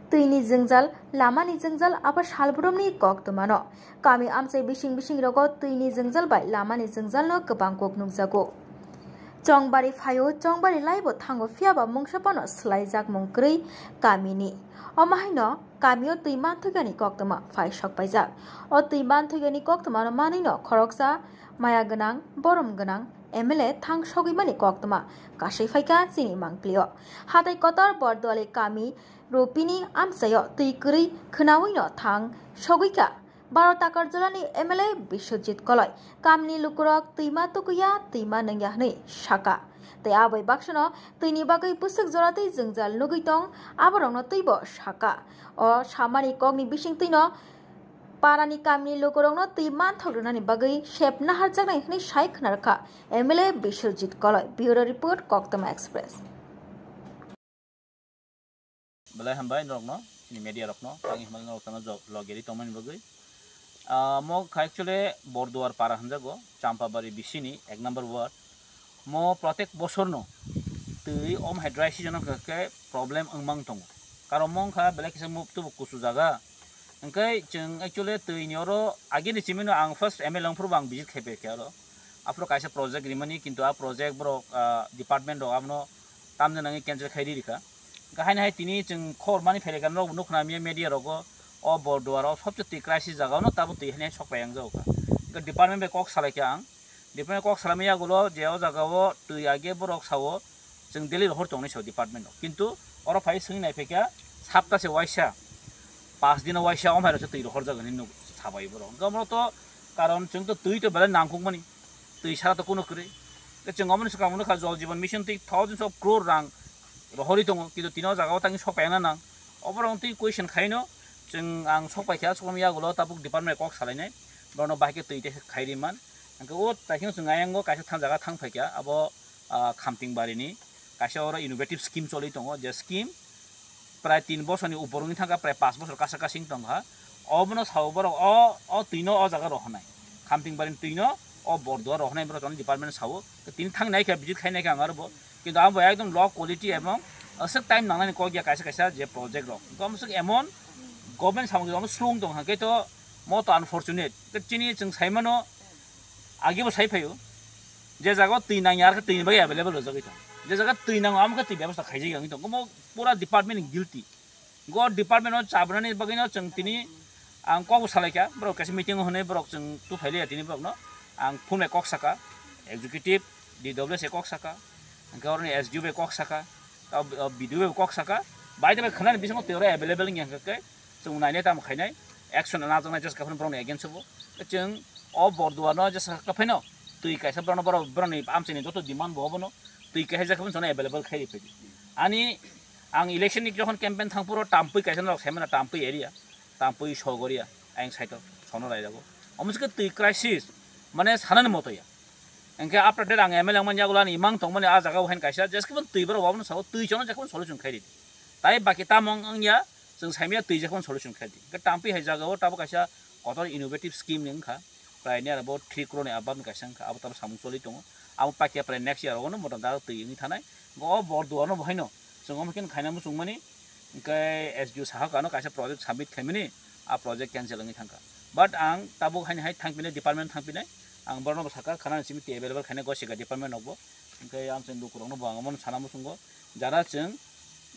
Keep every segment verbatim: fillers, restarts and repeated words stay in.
Twini jwngjal, lamani jwngjal abo salbrumni koktwmano. Kami amchai bising bising rogo twini jwngjal bai lamani jwngjalno kwbang kok nukjago. Chongbari phaio, Chongbari laibo thango, phiyaba mungsa phano swlaijak mung kwrwi kamini. Omo haino kamio twi manthokani koktwma phai sokpaijak. O twi manthokani koktwmano manwino khoroksa maya gwnang, borom gwnang M L A thang sogwimani koktwma kasai phaikha chini mangpilio. Hatai kotor Borduali kami Ropini amchaio twi kwrwi khwnawino thang sogwikha Baro Takarjolani M L A Biswajit Koloi. Kamini lukurok twima tukuya, twima nungya hwnwi saka. Tei aboni baksano twini bagwi bwswk jora twi jwngjal nugwi tong, aborokno twibo saka. O samani kokni bisingtwino parani kamini lukurokno twi manthok rwnani bagwi sep naharjaknai hwnwi sai khwnarwkha M L A Biswajit Koloi. Bureau Report, Koktwma Express. Belai hambai norokno, chini media rokno, tangwi hambai norok tangno jo-, logeri tongmani bagwi. Ah, mo kha actually Borduar para hwnjago, Champabari bisini ek number ward. Mo protek bosorno twi om hai dry season wngkha khe problem wngmang tongo. Karon mo wngkha belai kisa muk tubu kusu jaga. Hwnkhe chwng actually twini oro agini simino ang first M L A wngphuru bo ang visit khai paikha oro. Aphuru kaisa project rimani, kintu a project borok, ah, department rok abono tamni nangwi cancel khai ri rikha. Hwnkhe haino hai tini chwng khobor mani phaikha, norok bo nukha na media rogo, o Borduar o sobse twi crisis jaga ono tabuk twi haino sok pai ang jago kha. Hwnkhe department bai kok salai kha ang. Department kok salaimani yagulo je o jaga o twi age borok sao chwng daily rohor tongnai sao department o. Kintu oro phai swngwi nai phaikha sapta se waisa, pas dino waisa omhai rokse twi rohor jaga hinwi nuk sabai borok. Hwnkhe omo to karon chwng to twi to belai nangkukmani. Twi sara to kunu kwrwi. Tei chwng omo ni swkang nukha Jal Jeevan Mission twi thousands of crore rang rohorwi tongo, kintu tini o jaga o tangwi sok paina nang. Oborok twi question khaino chwng ang sok paikha, sok yagulo tabuk department kok salainai, borokno bahai khe twi tei khairi man. Hwnkhe o takhino chwng ayang o kaisa thang jaga thang phaikha, abo, ah, Khamtingbarini kaisa oro innovative scheme choli tongo, je scheme prai tin bosorni upor wngwi thangkha, prai pas bosor kasa kasi wng tongkha. Obono sao borok o, o twino o jaga rohornai. Khamtingbarini twino o Borduar rohornai borok tongni department sao. Tini thang nai kha, visit khai nai kha ang aro bo. Kintu abo ekdom low quality ebong aswk time nangnani kok ya kaisa kaisa je project rok. Hwnkhe omo swk emon government samung omo slung tong hwnkhe to mo to unfortunate. Tei chini chwng saimano age bo sai phaio. Je jaga o twi nangya, ar khe twi ni bagwi available rwjagwi tong. Je jaga twi nango, amo khe twi bebosta khaijagwi tong. Omo pura department ni guilty. Go department o chabnani bagwi no chwng tini ang kok bo salai kha. Borok kaisa meeting o hwnwi borok chwng tu phai liya tini borok no. Ang phone bai kok saka, executive, D W S bai kok saka, hwnkhe oroni S D O bai kok saka, o, o B D O bai kok saka. Bai de bai khwnani bisingo twi oro available wngya hwnkhe. Chwng nainai tamo khainai, action najaknai jesa kaphano borokni against o bo. Chwng o Borduar no jesa kaphano twi kaisa borokno borok, borokni amchaini joto demand bo obono twi kaisa jesa kaphano chwngno available khai riphaidi. Ani ang election ni jokhon campaign thangphuru Tampui kaisa norok saimano Tampui area, Tampui Sogoria, ayang side o sono raijago. Omo se khe twi crisis, mane sanani moto ya. Hwnkhe after that ang M L A wngmani yagulo ani imang tongmani a jaga o hain kaisa jesa kaphano twi borok obono sao twi chwngno jesa kaphano solution khai ridi. Tai baki tamo wng ya, chwng saimaya twi jesa kaphano solution khai di. Hwnkhe Tampui hai jaga o tabuk kaisa kotor innovative scheme ni wngkha. Prai ni aro bo three crore ni above ni kaisa wngkha, abo tamo samung choli tongo. Abo paikha prai next year o no motom da twi wngwi thanai. Hwnkhe o Borduar no bo haino chwng omo khe khaina muchungmani, hwnkhe S D O sahak ano kaisa project submit khaimani, a project cancel wngwi thangkha. But ang tabuk haino hai thangpinai, department thangpinai, ang borokno bo sakha, khana simi twi available khainai gosika department rok bo. Hwnkhe amchai lukurokno bo ang omono sana muchungo. Jara chwng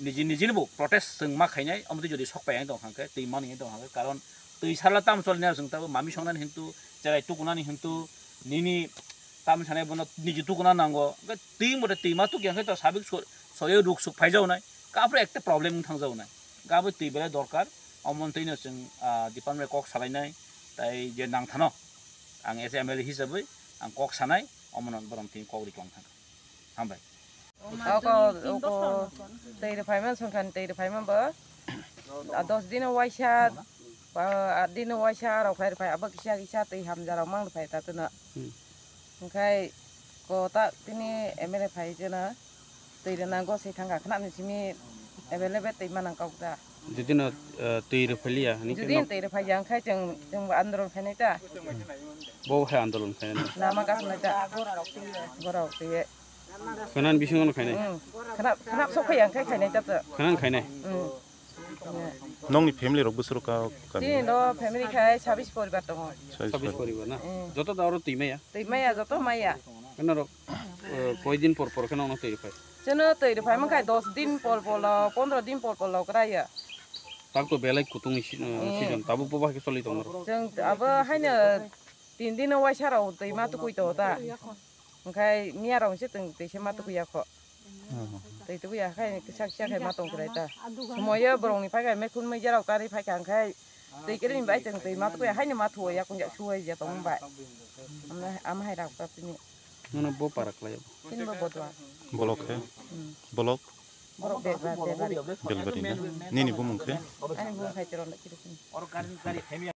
niji nijini bo protest chwng ma khainai, omo twi jodi sok pai ang tong kha khe, twi mani tong kha khe, karon twi sala tam choli nai chwng tabo mami songnani hintu, cherai tukunani hintu, nini tam sanai bono niji tukuna nango. Hwnkhe twi mote twi ma tukya khe to sabik so-, soyo ruk suk phai jawnai, ka aphuru ekta problem wng thang jawnai. Hwnkhe abo twi belai dorkar, omo twi no chwng, ah, department kok salainai, tai je nang thano ang as a M L A hisabwi ang kok sanai, omono borok twi kok ri tong thang. Hambai. Oko, oko, tei rw phaima songkhan, tei rw phaima bo. A, dos dino waisa, ba, at dino waisa rok phai rw phai, abo kisa kisa tei hamja rok mang rw phai ta tino. Hmm. Hwnkhe ko ta tini M L A phai jeno, tei rwna gosai thangkha khna ni simi available tei manang kok ta. Judino, eh, twi rw phailiya, hini khe Judino nok- twi rw phaiya, hwnkhe chwng, chwng bo andolon khainai ta. Bo hai andolon khainai. Lama gas nai ta. Borok twi. Khwnani bisingo no khainai? Hmm. Khna, khna sok phaiya, hwnkhe khainai ta to. Khwnani khainai? Hmm. Nokni family rok bwswk rok ka kami? Chini do family khai sabis poribar tongo. Sabis poribar na? Mm. Joto da oro twi maya? Twi maya, joto maya. Norok, eh, koi din por por kheno ono twi rwphai? Chwngno twi rwphai mankha dos din por por lo, pondro din por por lo kwraiya. Tabuk to belai kutung ni si-, eh, season, tabuk bo bahai khe choli tongo norok? Chwng abo haino tin din o waisa rok twi ma tukui tongo ta. Hwnkhe miya rok se twi se ma tukui ya kho. Twi tukui ya khai kisa kisa khai ma tong kwrai ta. Sumoyo borok ni phai khai mekhun meija rok kari phai kha hwnkhe twi kiri ni bai chwng twi ma tukui ya haino ma thuo ya kung ya suwai ya tong bai. Amna am hai rok ta tini. Nono bo para khlai bo. Tini bo bodwa. Bolok khe? Hmm. Bolok? Borok bebra bebra. Belbari na? Nini bumung khe? Ani bumung khai chwrwng da kiri sini.